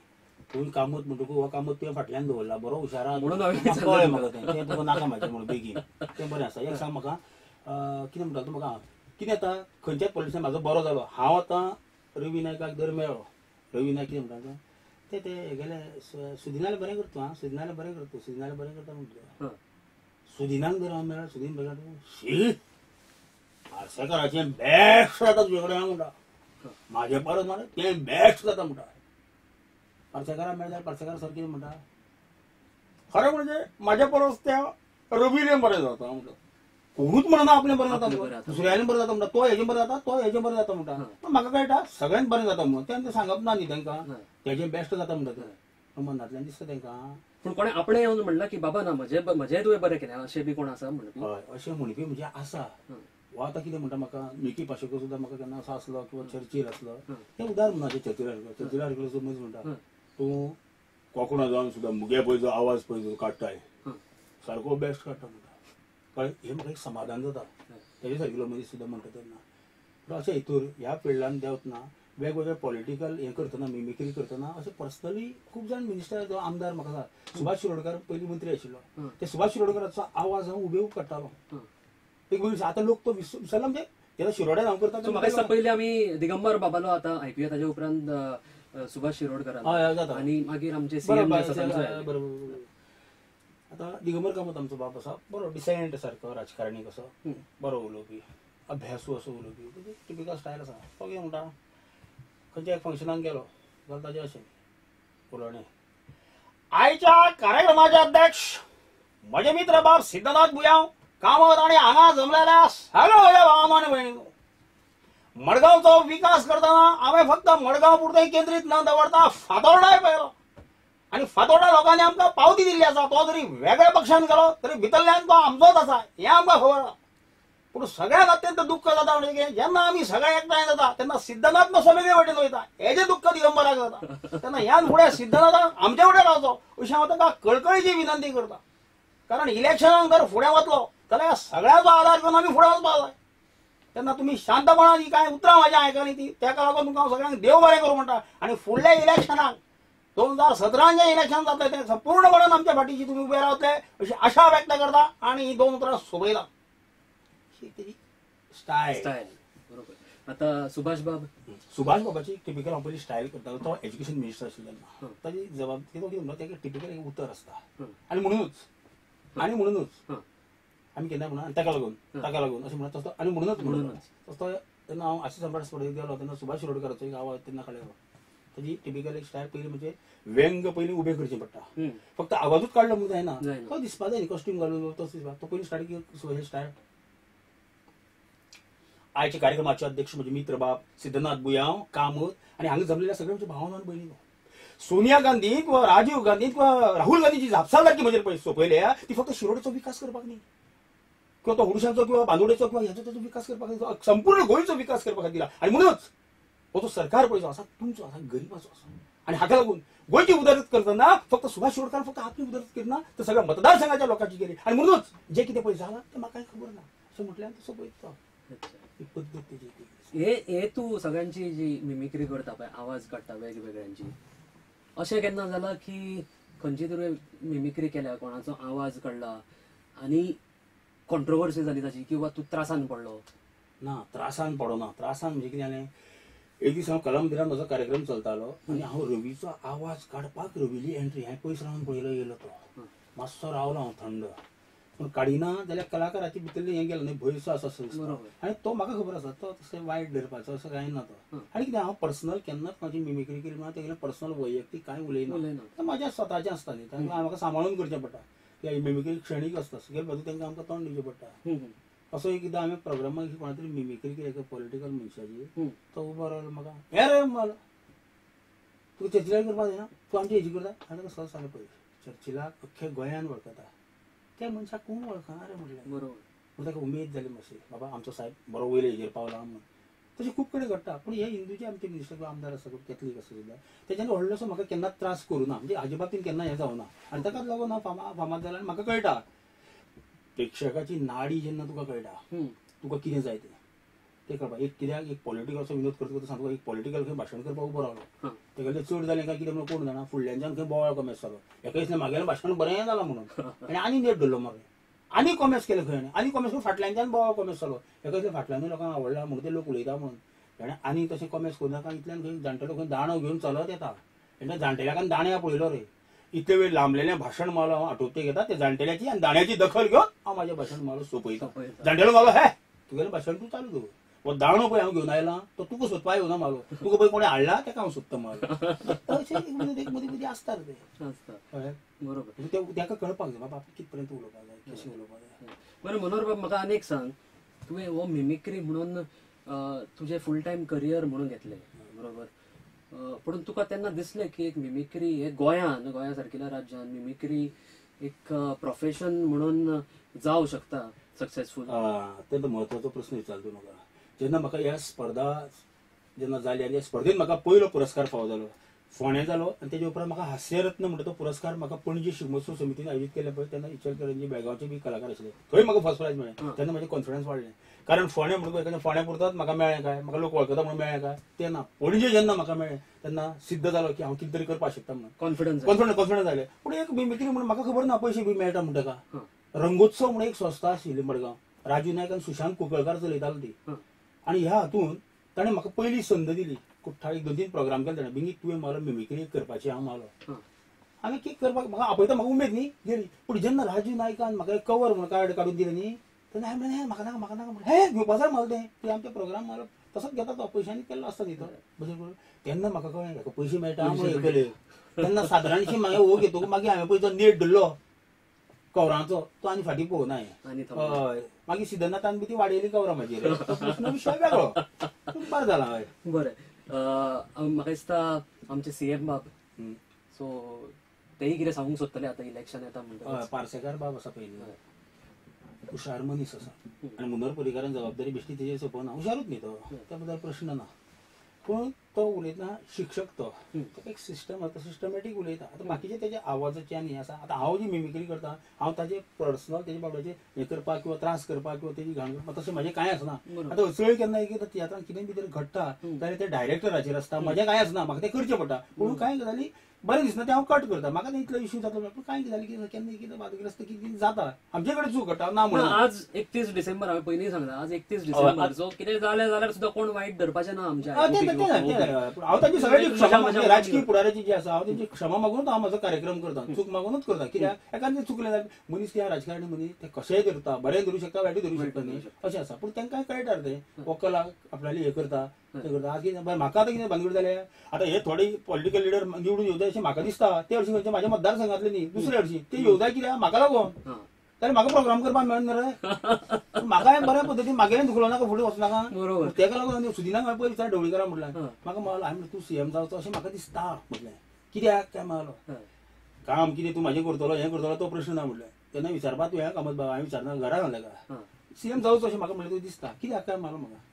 तुवें कामत म्हणटकूच हो कामत तुवें फाटल्यान दवरला, बरो हुशारा म्हणून हांवें कळ्ळें म्हाका तें, तें तुका नाका म्हाजें म्हणून बेगीन, तें बरें आसा. एक सांग म्हाका, कितें म्हणटा तूं म्हाका, कितें आतां खंयच्याच पॉलिटिशन म्हाजो बरो जालो. हांव आतां रवी नायकाक जर मेळ्ळो, रवी नायक कितें म्हणटा ते ते गेले सुदिनाले बरें करता, आं सुदिनाले बरें करता, सुदिनाले बरें करता म्हणटा. सुदिनाक जर हांव मेळ्ळो, सुदीन बरें शी आरसेकाराचें बेस्ट जाता तुजे कडेन हांव म्हणटा. म्हाजे परस मरे तें बेस्ट जाता म्हणटा. पार्सेकारा मेळ्ळ्यार पार्सेकार सर कितें म्हणटा, खरें म्हणजे म्हाज्या परस त्या रवीलें बरें जाता म्हणटा. कोणूच म्हणना आपलें बरें जाता, दुसऱ्यालें बरें जाता म्हणटा, तो हेजें बरें जाता, तो हेजें बरें जाता म्हणटा. पूण म्हाका कळटा सगळ्यांत बरें जाता म्हणून तें सांगप ना न्ही तांकां, तेजें बेस्ट जाता म्हणटा तें मनांतल्यान दिसता तांकां. पूण कोणें आपणें येवन म्हणलां की बाबा ना म्हजें म्हजें तुवें बरें केलें अशें बी कोण आसा म्हणपी? हय, अशें म्हणपी म्हणजे आसा. वा आतां कितें म्हणटा, म्हाका मिकी पाशेको सुद्दां म्हाका केन्ना असो आसलो किंवा चर्चील आसलो, तें उदाहरण म्हणा चर्चिल आरकर, चर्चिल आरकर समज म्हणटा तूं कोंकणा जावन सुद्दां मुगे पळय जो आवाज पळय जो काडटाय सारको बेस्ट काडटा म्हणटा. कळ्ळें, हें म्हाका एक समाधान जाता तेजे सारकिलो मनीस सुद्दां म्हणटा तेन्ना. पूण अशें हितूर ह्या फिल्डान देंवतना वेगवेगळे पॉलिटिकल हें करतना, मिमिक्री करतना अशें पर्सनली खूब जाण मिनिस्टर जो आमदार म्हाका आसा, सुभाष शिरोडकर पयलीं मंत्री आशिल्लो, ते सुभाष शिरोडकराचो आवाज हांव हुबेहूब काडटालो. एक मनीस आतां लोक तो विसरला, म्हणजे तेन्ना शिरोड्यान हांव करता. म्हाका पयलीं आमी दिगंबर बाबालो आतां आयकुया, ताजे उपरांत सुभाष शिरोडकर आनी मागीर आमचे सीएम. बरोबर. आतां दिगंबर कामत आमचो बाप आसा, बरो डिसेंट सारको राजकारणी कसो, बरो उलोवपी, अभ्यासू असो उलोवपी, टिपिकल स्टायल आसा. तो कितें म्हणटा, खंयच्या एक फंक्शनाक गेलो जाल्यार ताजें अशें उलोवणें, आयच्या कार्यक्रमाचे अध्यक्ष म्हजे मित्र बाब सिद्धनाथ बुयांव कामत आनी हांगा जमलेल्या सगळ्या म्हज्या भावांनो आनी भयणींनो, मडगांवचो विकास करतना हांवें फक्त मडगांव पुरतें केंद्रीत न दवरता फातोर्डाय पळयलो आनी फातोर्डा लोकांनी आमकां पावती दिल्ली आसा. तो जरी वेगळ्या पक्षान गेलो तरी भितरल्यान तो आमचोच आसा हें आमकां खबर आसा. पूण सगळ्यांत अत्यंत दुख्ख जाता म्हणजे जेन्ना आमी सगळे एकठांय जाता तेन्ना सिद्धनाथ मातसो वेगळे वटेन वयता, हेजें दुख्ख दिगंबराक जाता. तेन्ना ह्यान फुडें सिद्धनाथान आमचे वटेन रावचो अशें हांव ताका कळकळीची विनंती करता. कारण इलेक्शनाक जर फुडें वतलो जाल्यार सगळ्यांचो आदार घेवन आमी फुडें वचपाक जाय. तेन्ना तुमी शांतपणान ही कांय उतरां म्हाज्या आयकली ती तेका लागून तुमकां हांव सगळ्यांक देव बरें करूं म्हणटा. आनी फुडल्या इलेक्शनाक 2017 जें इलेक्शन जातलें तें संपूर्णपणान आमच्या फाटीची तुमी उबे रावतले अशी आशा व्यक्त करता आनी ही दोन उतरां सोबयता. स्टायल स्टायल बरोबर. आतां सुभाष बाब, सुभाष बाबाची टिपिकल हांव पयलीं स्टायल करता. तो एज्युकेशन मिनिस्टर आशिल्लो तेन्ना ताजी जबाबदारी तो कितें म्हणटा, ताका टिपिकल एक उतर आसता आनी म्हणुनूच, आनी म्हणुनूच आमी केन्ना म्हणा ताका लागून, ताका लागून अशें म्हणटा तसो, आनी म्हणुनूच म्हणूनच तसो. तेन्ना हांव आशिष सम्राट स्पर्धेक गेलो तेन्ना सुभाष शिरोडकराचो एक आवाज तेन्ना काडलो. ताजी टिपिकल एक स्टायल पयलीं म्हणजे व्यंग पयलीं उबें करचें पडटा, फक्त आवाजूच काडलो म्हणून जायना, तो दिसपा जाय न्ही कॉस्ट्यूम घालून तो दिसपा. तो पयलीं स्टार्ट सुभाष स्टायल. आयच्या कार्यक्रमाचे अध्यक्ष म्हणजे मित्र बाब सिद्धनाथ बुयांव कामत आनी हांगा जमलेल्या सगळ्या म्हणजे भावांनो आनी भयणींनो, सोनिया गांधी किंवा राजीव गांधी किंवा राहुल गांधीची जापसालदारकी म्हजेर पळय सोंपयल्या ती फक्त शिरोडेचो विकास करपाक न्ही, किंवा तो हुडशांचो किंवा बांदोडेचो किंवा ह्याचो ताचो विकास करपाक न्ही, संपूर्ण गोंयचो विकास करपा खातीर. आनी म्हणूनच हो जो सरकार पळय जो आसा तुमचो आसा, गरिबाचो आसा. आनी हाका लागून गोंयची उदरगत करतना फक्त सुभाष शिरोडकार फक्त आपली उदरगत करना तर सगळ्या मतदारसंघाच्या लोकांची केली. आनी म्हणूनच जें कितें पळय जालां तें म्हाका खबर ना अशें म्हटल्यार तसो पळयता पद्दत तेजी. हे हे तूं सगळ्यांची जी मिमिक्री करता पळय, आवाज काडटा वेगवेगळ्यांची, अशें केन्ना जालां की खंयची तुवें मिमिक्री केल्या, कोणाचो आवाज काडला आनी कॉन्ट्रोवर्सी जाली ताची किंवा तूं त्रासान पडलो? ना, त्रासान पडना. त्रासान म्हणजे कितें जालें, एक दीस हांव कला मंदिरान म्हजो कार्यक्रम चलतालो आनी हांव रवीचो आवाज काडपाक रवीली एंट्री हांवें पयस रावन पळयलो, येयलो तो मातसो रावलो हांव थंड, पूण काडिना जाल्यार कलाकाराची भितरलें हें गेलो न्ही, भंयसो आसा आनी तो म्हाका खबर आसा तो तशें वायट धरपाचो असो कांय ना तो. आनी कितें हांव पर्सनल केन्नाच म्हाजी मिमिक्री केली ना, तेगेलें पर्सनल वैयक्तीक कांय उलयना, तें म्हाज्या स्वताचें आसता न्ही, तांकां म्हाका सांबाळून करचें पडटा. कित्याक मिमिक्री क्षणीक आसता, सगळे बाजू तांकां आमकां तोंड दिवचें पडटा. असो एकदां हांवें प्रोग्रामाक कोणा तरी मिमिक्री केली एका पॉलिटिकल मनशाची, तो उबो रावलो म्हाका हे रे म्हणलो, तुका चर्चिलाक करपाक जायना, तूं आमची हेजी करता. हांवें ताका सहज सांगलें, पळय चर्चिलाक अख्ख्या गोंयान वळखता, त्या मनशाक कोण वळखना रे म्हटलें. बरोबर. पूण ताका उमेद जाली मातशी, बाबा आमचो साहेब बरो वयले हेजेर पावला म्हणून. तशें खूब कडेन घडटा. पूण हे हिंदूचे आमचे मिनिस्टर किंवा आमदार आसा, कॅथलीक आसा सुद्दां, तेज्यान व्हडलोसो म्हाका केन्नाच त्रास करूं ना, म्हणजे हाजे बाबतीन केन्ना हें जावना. आनी ताकाच लागून हांव फामाद जालें. आनी म्हाका कळटा प्रेक्षकाची नाडी जेन्ना तुका कळटा तुका कितें जाय तें, तें कळपाक एक कित्याक एक पॉलिटिकल असो विनोद करता सांगता, एक पॉलिटिकल खंय भाशण करपाक उबो रावलो, तेगेलें चड जालें काय कितें म्हणून कोण जाणा, फुडल्यांच्यान खंय बोवाळ कॉमेस जालो, एका दिसलें म्हागेलें भाशण बरें जालां म्हणून आनी आनी नेट धरलो मरे, आनी कॉमेस केलें खंय, आनी कॉमेस करून फाटल्यांच्यान बोवाळ कॉमेस जालो, एका दिसलें फाटल्यानूय लोकांक आवडला म्हणून ते लोक उलयता म्हणून ताणें आनी तशें कॉमेस करूं नाका. इतल्यान खंय जाणटेलो खंय दांडो घेवन चलत येता, तेणें जाणटेल्याक दांड्या पळयलो रे, इतले वेळ लांबलेलें भाशण मालो हांव आटोवते घेता, ते जाणटेल्याची आनी दांड्याची दखल घेवन हांव म्हाजें भाशण मालो सोंपयता. जाणटेलो मालो हे तुगेलें भाशण तूं चालू दवर, हो दाणो पळय हांव घेवन आयला तो तुका सोदपा येवना म्हालो, तुका पळय कोणें हाडला तेका हांव सोदता म्हालो. अशें एक मदीं मदीं आसता तें, बरोबर. तेका कळपाक जाय बाबा कित पर्यंत उलोवपाक जाय, कशें उलोवपाक जाय. बरें मनोहर बाब, म्हाका आनी एक सांग, तुवें हो मिमिक्री म्हणून तुजें फूल टायम करियर म्हणून घेतलें, बरोबर? पूण तुका तेन्ना दिसलें की एक मिमिक्री हे गोंयान, गोंया सारकिल्या राज्यान मिमिक्री एक प्रोफेशन म्हणून जावं शकता सक्सेसफूल? अत्यंत म्हत्वाचो प्रस्न विचारलो तूं म्हाका. जेन्ना म्हाका ह्या स्पर्धा जेन्ना जाली आनी ह्या स्पर्धेन म्हाका पयलो पुरस्कार फावो जालो, फोंडें जालो, आनी तेजे उपरांत म्हाका हास्यरत्न म्हणटा तो पुरस्कार म्हाका पणजी शिगमोत्सव समितीन आयोजीत केले पळय, तेन्ना इचलकरंजी बेळगांवचे बी कलाकार आशिल्ले, थंय म्हाका फर्स्ट प्रायज मेळ्ळें. तेन्ना म्हजें कॉन्फिडन्स वाडलें, कारण फोंडें म्हणून एखादें फोंड्या पुरतात म्हाका मेळ्ळें काय, म्हाका लोक वळखता म्हणून मेळ्ळें काय तें ना. पणजे जेन्ना म्हाका मेळ्ळें तेन्ना सिद्ध जालो की हांव कितें तरी करपाक शकता म्हणून कॉन्फिडन्स कॉन्फिडन्स जालें. पूण एक मिमिक्री म्हणून म्हाका खबर ना पयशे बी मेळटा म्हणटा का. रंगोत्सव म्हणून एक संस्था आशिल्ली मडगांव, राजू नायक आनी सुशांत कुंकळकार चलयतालो ती, आनी ह्या हातूंत ताणें म्हाका पयली संद दिली. कुठ्ठाळी 2-3 प्रोग्राम केले ताणें, बिंगी तुवें म्हालो मिमिक्री करपाची हांव म्हालो हांवें कितें करपाक म्हाका आपयता, म्हाका उमेद न्ही गेली. पूण जेन्ना राजू नायकान म्हाका एक कवर म्हणून कार्ड काडून दिलें न्ही, तेन्ना हांवें म्हणलें म्हाका नाका म्हाका नाका म्हणलें, हें घेवपा जाय म्हाका तें, की आमचे प्रोग्राम म्हालो तसोच घेता तो, पयशांनी केल्लो आसता न्ही तो बरें करून. तेन्ना म्हाका कळ्ळें हेका पयशे मेळटा म्हणून हें केलें. तेन्ना सादारणशी मागीर हो घेतकूच मागीर हांवें पळय तो नेट धरलो कवरांचो, तो आनी फाटीं पळोवना हांवें. हय, मागीर सिद्धनाथान बी ती वाडयली कवरां म्हाजेर, तो प्रस्न विशय वेगळो, बरें जाला. हय बरें, म्हाका दिसता आमचे सीएम बाब, सो तेय कितें सांगूंक सोदतले आतां इलेक्शन येता म्हणटा. पार्सेकार बाब आसा पयलीं, हुशार मनीस आसा, आनी मनोहर पर्रीकारान जबाबदारी बेश्टी तेजेर सोंपोवना, हुशारूच न्ही तो, त्या बद्दल प्रश्न ना. पूण तो उलयतना शिक्षक तो, ताका एक सिस्टम आसा, सिस्टमॅटीक उलयता. आतां बाकीचे तेजे आवाजाचे आनी हें आसा. आतां हांव जी मिमिक्री करता, हांव ताजे पर्सनल तेजे बाबड्याचे हें करपाक किंवा त्रास करपाक किंवा तेजी घाण करपाक तशें म्हाजें कांय आसना. आतां चड केन्ना एक तियात्रान कितें भितर घडटा जाल्यार ते डायरेक्टराचेर आसता, म्हजें कांय आसना, म्हाका तें करचें पडटा. पूण कांय गजाली बरें दिसना तें हांव कट करता, म्हाका तें इतलो इश्यू जातलो. पूण कांय गजाली कितें केन्ना कितें वादग्रस्त कितें जाता, आमचे कडेन चूक घडटा ना म्हणून. आज 31 डिसेंबर, हांवें पयलीं सांगलां, आज 31 डिसेंबर, सो कितें जालें जाल्यार सुद्दां कोण वायट धरपाचें ना आमच्या. हांव तांची सगळ्यांची क्षमा, राजकीय फुडाऱ्याची जी आसा हांव तेंची क्षमा मागूनच हांव म्हजो कार्यक्रम करता, चूक मागूनच करता. कित्याक एखादें चुकलें जाल्यार मनीस कितें राजकारणी मनीस ते कशेंय धरता, बरें धरूं शकता वायटूय धरूं शकता न्ही, अशें आसा. पूण तांकां कळटा तें हो कला आपल्याली हें करता तें करता. आज कितें म्हाका आतां कितें भानगड जाल्या, आतां हे थोडे पॉलिटिकल लिडर निवडून येवजाय अशें म्हाका दिसता, ते हरशीं खंयचे म्हाज्या मतदारसंघांतले न्ही, दुसरे हरशीं ते येवजाय कित्याक म्हाका लागून, जाल्यार म्हाका प्रोग्राम करपाक मेळना रे, म्हाका बऱ्या पद्दतीन मागेलें दुखलो नाका फुडें वचनाका, तेका लागून सुदिनाक हांवें पयलीं विचार ढवळीकारा म्हटलें, म्हाका म्हणलो हांवें तूं सीएम जावचो अशें म्हाका दिसता म्हटलें, कित्याक काय म्हणलो काम कितें तूं म्हाजें करतलो हें करतलो तो प्रश्न ना म्हटलें. तेन्ना विचारपा तुवें कामत बाबा, हांवें विचारना घरा सांगलें का सीएम जावचो अशें म्हाका म्हणलें तुका दिसता, कित्याक काय म्हणलो म्हाका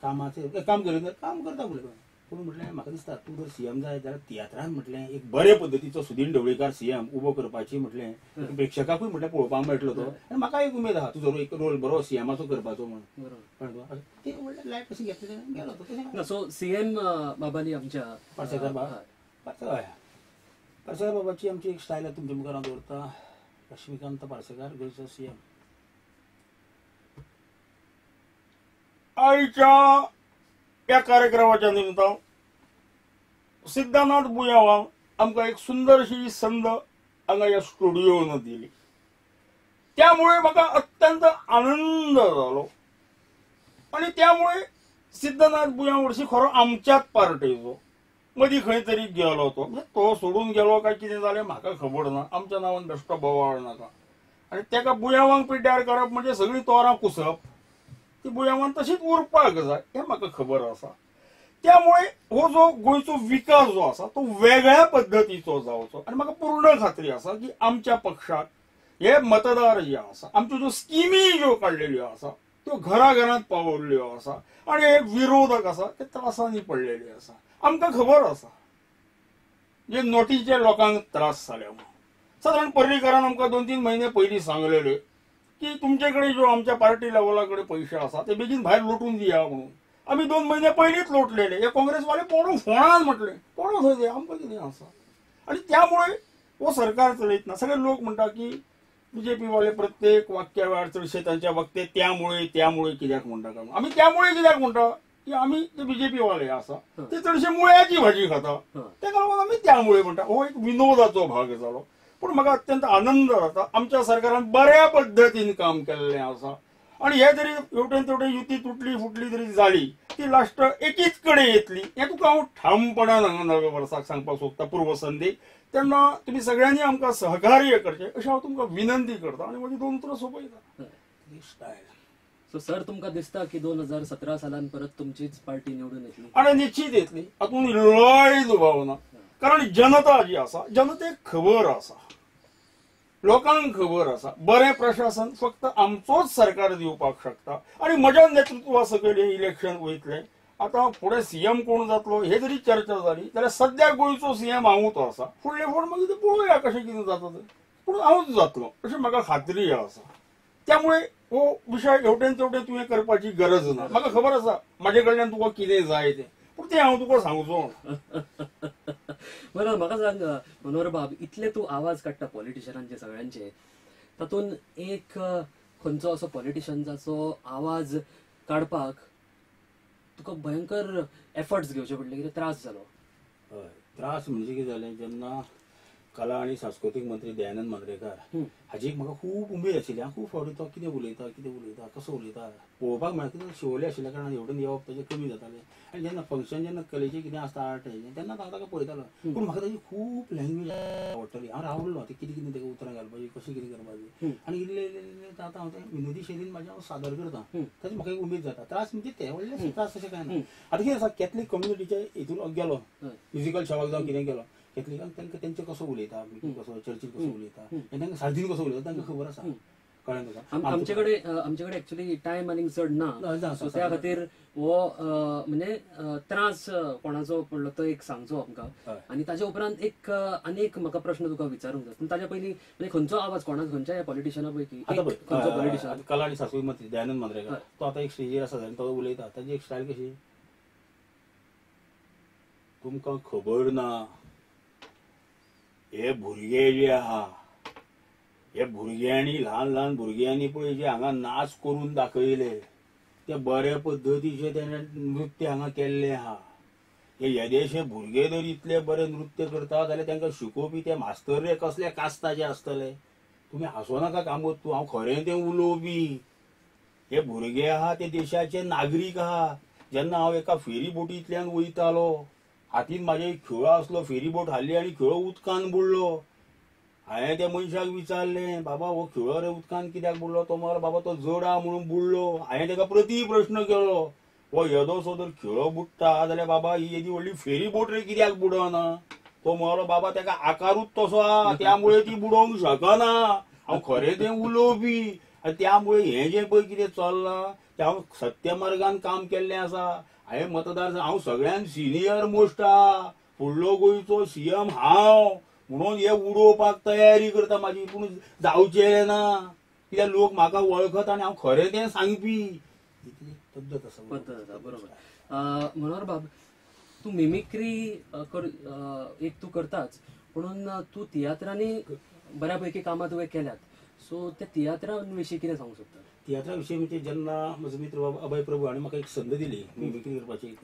कामाचें काम करिना काम करता म्हणलें. पूण म्हटलें म्हाका दिसता तूं जर सीएम जाय जाल्यार तियात्रान म्हटलें एक बरे पद्दतीचो सुदीन ढवळीकार सीएम उबो करपाची म्हटलें प्रेक्षकाकूय म्हटलें पळोवपाक मेळटलो तो, आनी म्हाका एक उमेद आहा तुजो एक रोल बरो सीएमाचो करपाचो म्हणून. ते म्हणलें लायट कशी घेतली गेलो तो. सो सीएम बाबांनी आमच्या पार्सेकार बाब, हय पार्सेकार बाबाची आमची एक स्टायल आहा तुमच्या मुखार हांव दवरता. लक्ष्मीकांत पार्सेकार गोंयचो सीएम. आयच्या या कार्यक्रमाच्या निमतान सिद्धनाथ बुयांवान आमकां एक सुंदरशी संद हांगा ह्या स्टुडियोन दिली, त्यामुळे म्हाका अत्यंत आनंद जालो. आनी त्यामुळे सिद्धनाथ बुयांव हरशीं खरो आमच्याच पार्टेचो, मदीं खंय तरी गेलो तो, म्हणजे तो सोडून गेलो काय कितें जालें म्हाका खबर ना, आमच्या नांवान बेश्टो बोवाळ नाका. आनी तेका बुयांवांक पिड्ड्यार करप म्हणजे सगळीं तोरां कुसप, ती बुयांवान तशीच उरपाक जाय हें म्हाका खबर आसा. त्यामुळे हो जो गोंयचो विकास जो आसा तो वेगळ्या पद्दतीचो जावचो, आनी म्हाका पूर्ण खात्री आसा की आमच्या पक्षाक हे मतदार जे आसा, आमच्यो ज्यो स्किमी ज्यो काडलेल्यो आसा त्यो घराघरांत पावयल्ल्यो आसा, आनी हे विरोधक आसा ते त्रासांनी पडलेले आसा. आमकां खबर आसा जे नोटीचे लोकांक त्रास जाले म्हणून. सादारण पर्रीकारान आमकां 2-3 म्हयने पयलीं सांगलेले की तुमचे कडेन ज्यो आमच्या पार्टी लेवला कडेन पयशे आसा ते बेगीन भायर लोटून दिया म्हणून. आमी 2 म्हयने पयलींच लोटलेले, हे काँग्रेसवाले पडूं फोणान म्हटलें पडूं थंय ते आमकां कितें आसा. आनी त्यामुळे हो सरकार चलयतना सगळे लोक म्हणटा की बीजेपी वाले प्रत्येक वाक्या वेळार चडशे तांच्या वक्ते त्यामुळे त्यामुळे कित्याक म्हणटा काय, आमी त्यामुळे कित्याक म्हणटा की आमी ते बीजेपी वाले आसा ते चडशे मुळ्याची भाजी खाता, तेका लागून आमी त्यामुळे म्हणटा. हो एक विनोदाचो भाग जालो, पूण म्हाका अत्यंत आनंद जाता आमच्या सरकारान बऱ्या पद्दतीन काम केल्लें आसा. आनी हे जरी हेवटेन तेवटेन युती तुटली फुटली जरी जाली ती लास्ट एकीच कडेन येतली हें तुका हांव ठामपणान हांगा नव्या वर्साक सांगपाक सोदता पूर्वसंधी. तेन्ना तुमी सगळ्यांनी आमकां सहकार्य करचें अशें हांव तुमकां विनंती करता आनी म्हजी दोन उतरां सोंपयता. सो सर तुमकां दिसता की 2017 सालान परत तुमचीच पार्टी निवडून येतली? आनी निश्चीत येतली, हातूंत इल्लोय दुबाव ना. कारण जनता जी आसा जनतेक खबर आसा, लोकांक खबर आसा बरें प्रशासन फक्त आमचोच सरकार दिवपाक शकता आनी म्हज्या नेतृत्वा सकयल हें इलेक्शन वयतलें. आतां फुडें सीएम कोण जातलो हे जरी चर्चा जाली जाल्यार सद्या गोंयचो सीएम हांवूच आसा, फुडले फुडें मागीर ते पळोवया कशें कितें जाता तें, पूण हांवूच जातलो अशी म्हाका खात्री आसा. त्यामुळे हो विशय हेवटेन तेवटेन तुवें करपाची गरज ना. म्हाका खबर आसा म्हाजे कडल्यान तुका कितें जाय तें, पूण तें हांव तुका सांगचो ना. बरोबर. म्हाका सांग मनोहर बाब, इतले तूं आवाज काडटा पॉलिटिशनांचे सगळ्यांचे, तातूंत एक खंयचो असो पॉलिटिशन जाचो आवाज काडपाक तुका भयंकर एफर्ट्स घेवचे पडले, कितें त्रास जालो? हय, त्रास म्हणजे कितें जालें, जेन्ना कला आनी सांस्कृतीक मंत्री दयानंद मांद्रेकार हाजी एक म्हाका खूब उमेद आशिल्ली. हांव खूब फावटी तो कितें उलयता कितें उलयता कसो उलयता पळोवपाक मेळटा. कितें शिवोले आशिल्ल्या कारणान हेवटेन येवप ताजें कमी जातालें आनी जेन्ना फंक्शन जेन्ना कलेचें कितें आसता आर्ट हेजें तेन्ना हांव ताका पळयतालो. पूण म्हाका ताजी खूब लँग्वेज आवडटाली. हांव रावल्लो तें कितें कितें ताका उतरां घालपाची कशें कितें करपाचें आनी इल्लें इल्लें इल्लें आतां हांव तें विनोदी शैलीन म्हाजें हांव सादर करता, ताजी म्हाका एक उमेद जाता. त्रास म्हणजे ते व्हडले त्रास अशें कांय ना. आतां कितें आसा, कॅथलीक कम्युनिटीच्या हितून गेलो म्युजिकल शॉवाक जावं कितें गेलो, कॅथलिकांक तांकां तेंचे कसो उलयता, कसो चर्चीत कसो उलयता, तांकां सार्दीन कसो उलयता तांकां खबर आसा. कळ्ळें तुका? आमचे कडेन एक्चुअली टायम आनीक चड ना, सो त्या खातीर हो म्हणजे त्रास कोणाचो पडलो तो एक सांगचो आमकां आनी ताजे उपरांत एक आनी एक म्हाका प्रश्न तुका विचारूंक जाय. पूण ताज्या पयलीं म्हणजे खंयचो आवाज कोणा खंयच्या ह्या पॉलिटिशना पैकी खंयचो पॉलिटिशन? कला आनी सांस्कृतीक मंत्री दयानंद मांद्रेकार तो आतां एक स्टेजीर आसा तो उलयता, ताजी एक स्टायल कशी तुमकां खबर ना, हे भुरगे जे आहा हे भुरग्यांनी ल्हान ल्हान भुरग्यांनी पळय जे हांगा नाच करून दाखयले ते बरे पद्दतीचे तेणे नृत्य हांगा केल्ले आहा. हे येदेशे भुरगे जर इतले बरे नृत्य करता जाल्यार तांकां शिकोवपी ते मास्तर रे कसले कास्ताचे आसतले. तुमी हांसो नाका कामत, तूं हांव खरें तें उलोवपी. हे भुरगे आहा ते देशाचे नागरीक आहा. जेन्ना हांव एका फेरी बोटींतल्यान वयतालो, हातीन म्हाजे एक खेळो आसलो, फेरी बोट हाडली आनी खेळो उदकान बुडलो. हांवें त्या मनशाक विचारलें, बाबा हो खेळो रे उदकान कित्याक बुडलो? तो म्हणलो बाबा तो जड आहा म्हणून बुडलो. हांवें ताका प्रती प्रश्न केलो, हो येदोसो जर खेळो बुडटा जाल्यार बाबा ही येदी व्हडली फेरी बोट रे कित्याक बुडना? तो म्हणलो बाबा ताका आकारूच तसो आहा त्यामुळे ती बुडोवंक शकना. हांव खरें तें उलोवपी आनी त्यामुळे हें जें पळय कितें चल्लां तें हांव सत्य मार्गान काम केल्लें आसा. हांवें मतदार हांव सगळ्यान सिनियर मोस्ट आहा, फुडलो गोंयचो सीएम हांव म्हणून हे उडोवपाक तयारी करता म्हाजी, पूण जावचें ना कित्याक लोक म्हाका वळखता आनी हांव खरें तें सांगपी. इतली पद्दत आसा. पद्दत आसा, बरोबर. मनोहर बाब, तूं मिमिक्री एक तूं करताच, पुणून तूं तियात्रांनी बऱ्या पैकी कामां तुवें केल्यात, सो त्या तियात्रा विशीं कितें सांगूंक सोदता? तियात्रा विशीं म्हणजे जेन्ना म्हजो मित्र बाबा अभय प्रभू हाणें म्हाका एक संद दिली मिमिक्री करपाची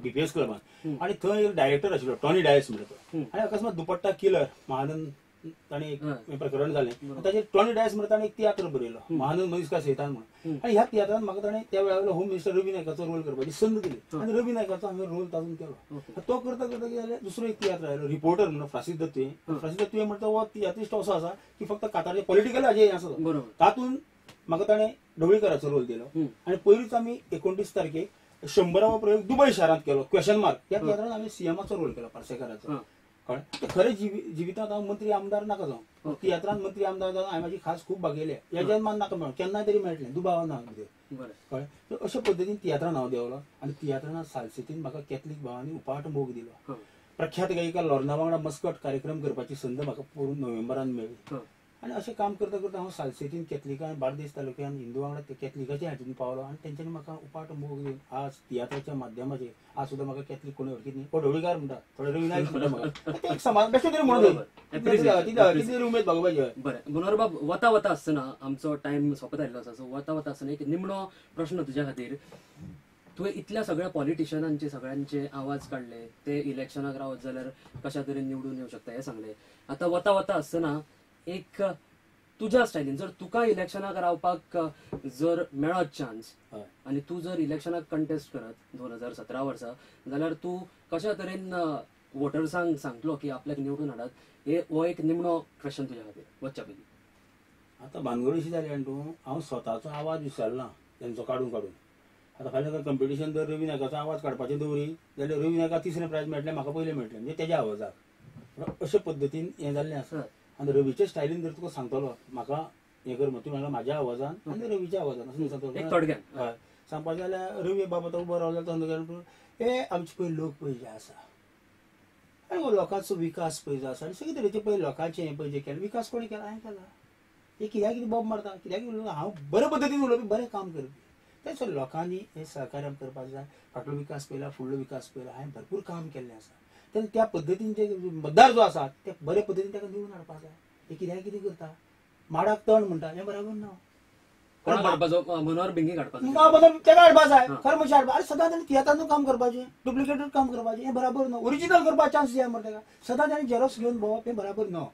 बीपीएस क्लबान, आनी थंय एक डायरेक्टर आशिल्लो टॉनी डायस म्हणटा तो, आनी अकस्मात दुपट्टा किलर महानंद ताणें एक प्रकरण जालें ताचेर टॉनी डायस म्हणटा ताणें एक तियात्र बरयलो महानंद मनीस का सैतान म्हणून. आनी ह्या तियात्रान म्हाका ताणें त्या वेळा वयलो होम मिनिस्टर रवी नायकाचो रोल करपाची संद दिली आनी रवी नायकाचो हांवें रोल तातूंत केलो. तो करता करता कितें जालें, दुसरो एक तियात्र आयलो रिपोर्टर म्हणून फ्रांसीस दत्तुये. फ्रांसीस दत्तुये म्हणटा हो तियात्रिस्ट असो आसा की फक्त कातार पॉलिटिकल हाजें हें आसा, तातूंत म्हाका ताणें ढवळीकराचो रोल दिलो. आनी पयरूच आमी 29 तारखेक 100वो प्रयोग दुबय शारांत केलो क्वेशन मार्क ह्या तियात्रान आमी सीएमाचो रोल केलो पार्सेकाराचो. कळ्ळें? खरें जिवितांत हांव मंत्री आमदार नाका जावं, तियात्रान मंत्री आमदार जावन हांवें म्हाजी खास खूब भागयल्या, ह्या जन्मान नाका मेळूं, केन्नाय तरी मेळटलें दुबाव ना भितर. कळ्ळें? तर अशा पद्दतीन तियात्रान हांव देंवलो आनी तियात्रान सालसेतीन म्हाका कॅथलीक भावांनी उपाट मोग दिलो. प्रख्यात गायिका लॉर्ना वांगडा मस्कट कार्यक्रम करपाची संद म्हाका पोरून नोव्हेंबरान मेळ्ळी. आनी अशें काम करता करता हांव सालसेतीन कॅथलिकान बार्देस तालुक्यान हिंदू वांगडा ते कॅथलिकाच्या हातून पावलो आनी तेंच्यांनी म्हाका उपाट मोग दिवन आज तियात्राच्या माध्यमाचेर आज सुद्दां म्हाका कॅथलीक कोणी वळखीत न्ही, कोण ढवळीकार म्हणटा, थोडे रवी नायक म्हणटा म्हाका, ते एक समाज बेश्टें तरी म्हणून कितें तरी उमेद भागोवपाची. बरें मनोहर बाब, वता वता आसतना आमचो टायम सोंपत आयिल्लो आसा, सो वता वता आसतना एक निमणो प्रश्न तुज्या खातीर. तुवें इतल्या सगळ्या पॉलिटिशनांचे सगळ्यांचे आवाज काडले, ते इलेक्शनाक रावत जाल्यार कशा तरेन निवडून येवं शकता हें सांगलें. आतां वता वता आसतना एक तुज्या स्टायलीन जर तुका इलेक्शनाक रावपाक जर मेळत चान्स आनी तूं जर इलेक्शनाक कंटेस्ट करत 2017 वर्सा जाल्यार तूं कशा तरेन वोटर्सांक सांगतलो की आपल्याक निवडून हाडात, हे हो एक निमणो क्वेश्चन तुज्या खातीर वचच्या पयलीं. आतां भानगड अशी जाली आनी तूं हांव स्वताचो आवाज विसरला तेंचो काडून काडून. आतां फाल्यां कंपिटिशन जर रवी नायकाचो आवाज काडपाचें दवरी जाल्यार रवी नायका तिसरें प्रायज मेळटलें, म्हाका पयलें मेळटलें, म्हणजे तेज्या आवाजाक. अशे पद्दतीन हें जाल्लें आसा. आनी रवीच्या स्टायलीन जर तुका सांगतलो म्हाका हें कर तूं म्हणल्यार म्हाज्या आवाजान आनी रवीच्या आवाजान अशें सांगतलो. थोडक्यान हय सांगपाचें जाल्यार रवी बाबा तो उबो रावलो तो हे आमचे पळय लोक पळय जे आसा आनी लोकांचो विकास पळय जो आसा आनी सगळे तरेचे पळय लोकांचें हें पळय जें केलें विकास कोणें केला हांवें केला. हे कित्याक कितें बोब मारता, कित्याक कितें हांव बरे पद्दतीन उलोवपी, बरें काम करपी. तेच लोकांनी हें सहकार्य करपाक जाय. फाटलो विकास पळयला, फुडलो विकास पळयला, हांवें भरपूर काम केल्लें आसा. तेन्ना त्या पद्दतीन जे मतदार जो आसा ते बरे पद्दतीन ताका निवडून हाडपाक जाय. हे कित्याक कितें करता, माडाक तण म्हणटा हें बराबर ना. मनोहर भिंगी काडपाक तेका हाडपाक जाय, खरें मनशां हाडपा. आरे सदां ताणें तियात्रांतूच काम करपाचें, डुप्लिकेटूच काम करपाचें हें बराबर न्हू. ओरिजिनल करपाक चान्स जाय मरे ताका. सदां ताणें झेरोक्स घेवन भोंवप हें बराबर न्हू,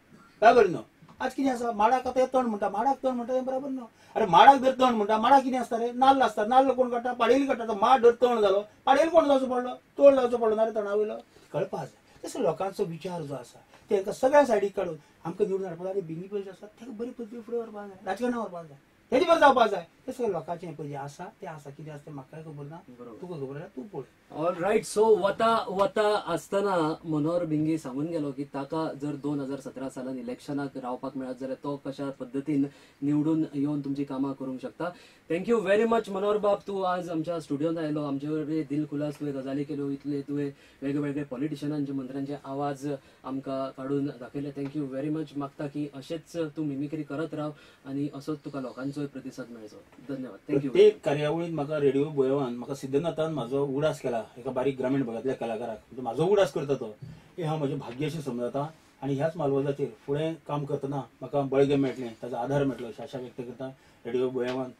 बराबर न्हू. आज कितें आसा माडाक आतां तण म्हणटा, माडाक तण म्हणटा हें बराबर न्हू. अरे माडाक जर तण म्हणटा, माडाक कितें आसता रे, नाल्ल आसता, नाल्ल कोण काडटा, पाडेली काडटा. माड जर तण जालो पाडेल कोण जावचो पडलो, तोड जावचो पडलो ना रे तणा वयलो, कळपा जाय. तसो लोकांचो विचार जो आसा तेंकां सगळ्या सायडीक काडून आमकां निवडून हाडपाक जाय. आनी भिंगी पळय आसा ताका बरे पद्दतीन फुडें व्हरपाक जाय, राजकारणाक व्हरपाक जाय, तेजे बरें जावपाक जाय. तें सगळें लोकांचें पळय जें आसा तें आसा, कितें आसा तें म्हाकाय खबर ना, तुका खबर आसा, तूं पळय. ऑलरायट, सो वता वता आसतना मनोहर भिंगी सांगून गेलो की ताका जर 2017 सालान इलेक्शनाक रावपाक मेळत जाल्यार तो कशा पद्दतीन निवडून येवन तुमची कामां करूंक शकता. Thank you very much Manohar बाब, तूं आज आमच्या स्टुडियोंत आयलो, आमचे कडेन दिल खुलास तुवें गजाली केल्यो, इतले तुवें वेगवेगळे पॉलिटिशनांचे मंत्र्यांचे आवाज आमकां काडून दाखयले. Thank you very much. मागता की अशेंच तूं मिमिक्री करत राव आनी असोच तुका लोकांचोय प्रतिसाद मेळचो. धन्यवाद, thank you. प्रत्येक कार्यावळींत म्हाका रेडिओ बुयांवान म्हाका सिद्धनाथान म्हाजो उगडास केला, एका बारीक ग्रामीण भागांतल्या कलाकाराक म्हणजे म्हाजो उगडास करता तो, हे हांव म्हजें भाग्य अशें समजता. आनी ह्याच मालवजाचेर फुडें काम करतना म्हाका बळगें मेळटलें, ताचो आधार मेळटलो अशी आशा व्यक्त करता. रेडिओ बुयांवान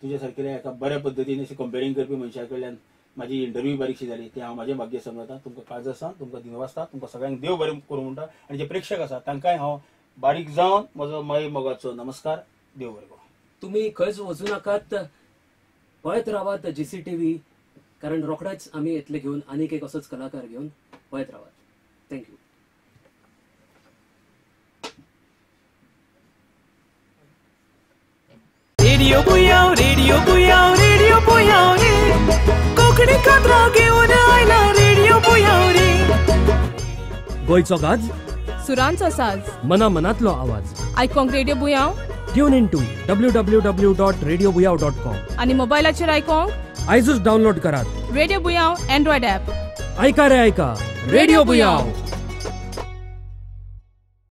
तुज्या सारकेल्या एका बऱ्या पद्दतीन अशें कंपेरींग करपी मनशा कडल्यान म्हाजी इंटरव्यू बारीकशी जाली, तें हांव म्हाजें भाग्य समजता. तुमकां काळजा सावन तुमकां दिनवासता, तुमकां सगळ्यांक देव बरें करूं म्हणटा. आनी जे प्रेक्षक आसा तांकांय हांव बारीक जावन म्हजो माय मोगाचो नमस्कार, देव बरें करूं. तुमी खंयच वचूं नाकात, पळयत रावात GCTV, कारण रोखडेच आमी येतले घेवन आनीक एक असोच कलाकार घेवन. पळयत रावात. Thank you. Radio Buyao, radio Buyao, radio Buyao रे, कोंकणी कातरां घेवन आयला रेडिओ बुयांव रे. गोंयचो गाज, सुरांचो साज, मना मनातलो आवाज, आयकोंक radio Buyao. Tune in to www.radiobuyao.com आनी मोबायलाचेर आयकोंक आयजूच डावनलोड करात रेडिओ बुयांव एंड्रॉयड ॲप. ऐका रे ऐका, रेडिओ बुयांव.